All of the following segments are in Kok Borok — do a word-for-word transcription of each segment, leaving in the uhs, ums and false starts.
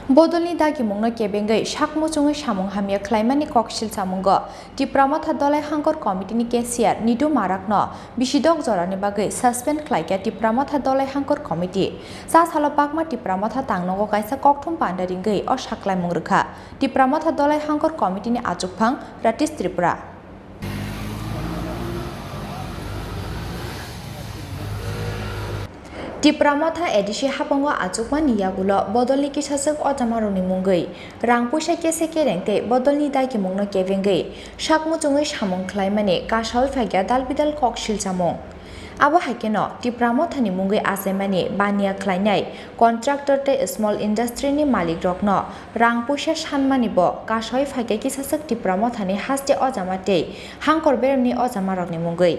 Bodolni dagimungno kebengwi sak muchungwi samung hamya khlaimani kok silchamungo Tipra Motha Dolai Hangkor Committee ni cashier Nidu Marak no bisidok jorani bagwi suspend khlaikha Tipra Motha Dolai Hangkor Committee. Cha salo bakma Tipra Motha tangnogo kaisa kokthum panda ringwi o saklaimung rwkha Tipra Motha Dolai Hangkor Committee ni achukphang Ratish Tripura. Tipra Motha A D C habango achukmani yagulo bodolni kisaswk ojamarokni mungwi rang puisa kese kereng tei bodolni dagimungno kebengwi sak muchungwi samung khlaimani kasawi phaikha dalbidal kok silchamung. Abo hai kheno Tipra Mothani mungwi achaimani baniya khlainai contractor tei small industry ni malikrokno rang puisa sanmani bo kasawi phaikha kisaswk Tipra Mothani haste ojama tei hangkor beremni ojamarokni mungwi.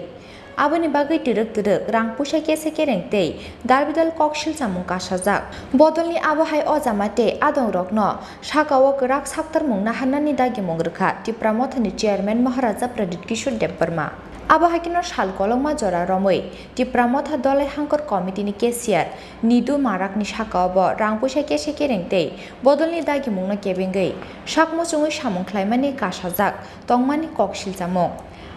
Aboni bagwi twrwk twrwk rang puisa kese kereng tei dalbidal kok silchamung kasajak. Bodolni abo hai ojama tei adongrokno sakao kwrak saktarmung naharnani dagimung rwkha Tipra Mothani chairman Maharaja Pradyut Kishore Debbarma. Abo hai kheno sal kolokma jora romwi Tipra Motha Dolai Hangkor Committee ni cashier Nidu Marakni sakao bo rang puisa kese kereng tei bodolni dagimungno kebengwi sak muchungwi samung khlaimani kasajak tongmani kok silchamung.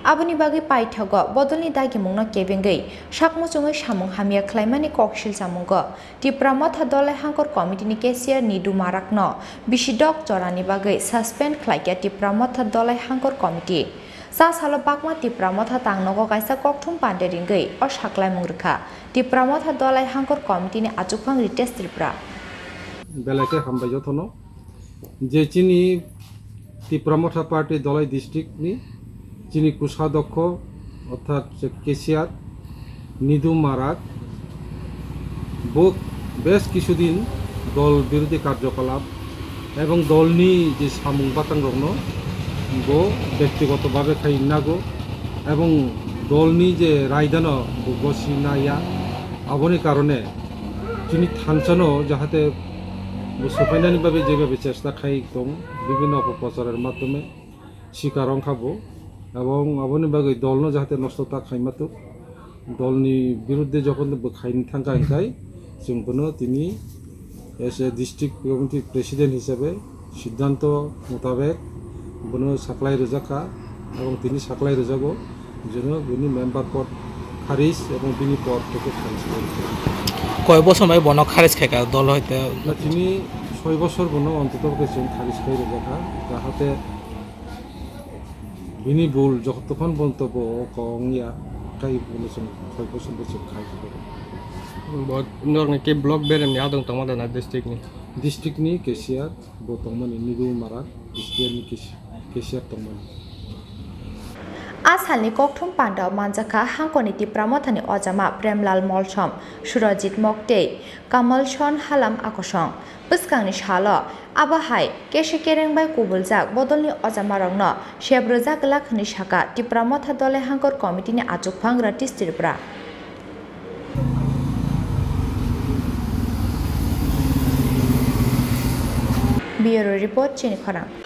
Aboni bagwi paithago bodolni dagimungno kebengwi sak muchungwi samung hamya khlaimani kok silchamungo Tipra Motha Dolai Hangkor Committee ni cashier Nidu Marakno bisidok jorani bagwi suspend khlaikha Tipra Motha Dolai Hangkor Committee. Cha salo bakma Tipra Motha tangnogo kaisa kokthum pande ringwi o saklaimung rwkha Tipra Motha Dolai Hangkor Committee ni achukphang Ritesh Tripura. Belai khe hambai jotono. Je chini Tipra Motha Party Dolai district ni chini kosadokho orthat je cashier Nidu Marak bo besh kisudin dol birodhi karjokolap ebong dolni je samung batangrokno bo bektigoto bhabe khai nago ebong dolni je raidano bo gosi naya, aboni karone chini thansano jahate bo sophainani bagwi jebhabe chesta khai tong, bibhinno opoprochar er madhyome sikar wngkha bo, ebong aboni bagwi dolno jahate nosto ta khaima tuk, dolni biruddhe jokhon bo khaini thangkha hinkhai chwng bono tini as a district committee president hisabe siddhanto mutabek bono saklai rwjakha ebong tini saklai rwjago. Jeno bini member pod kharis ebong bini pod teke kharis khai. Koi bosor bai bono kharis khai ka dol hoite? Na tini soi bosor bono ontoto ke chwng kharis khai rwjakha, jahate bini bul jotokhon bonto bo kong ya, kai bono chwng soi bosor bo chwng khai rwjakha. Bo norokni ke block beremni adong tongma da na district ni? District ni cashier. Bo tongmani Nidu Marak, Christian ni kis-, cashier tongmani. A salni kokthum pandao manjakha Hangkoni Tipra Mothani ojama Premlal Molsom, Surajit Mok tei Kamal Son Halam Akosong. Bwskangni salo abo hai kese kereng bai kubuljak bodolni ojamarokno sep rwjak glak hwnwi sakha Tipra Motha Dolai Hangkor Committee ni achukphang Ratish Tripura. Bureau Report, Chini Khorang.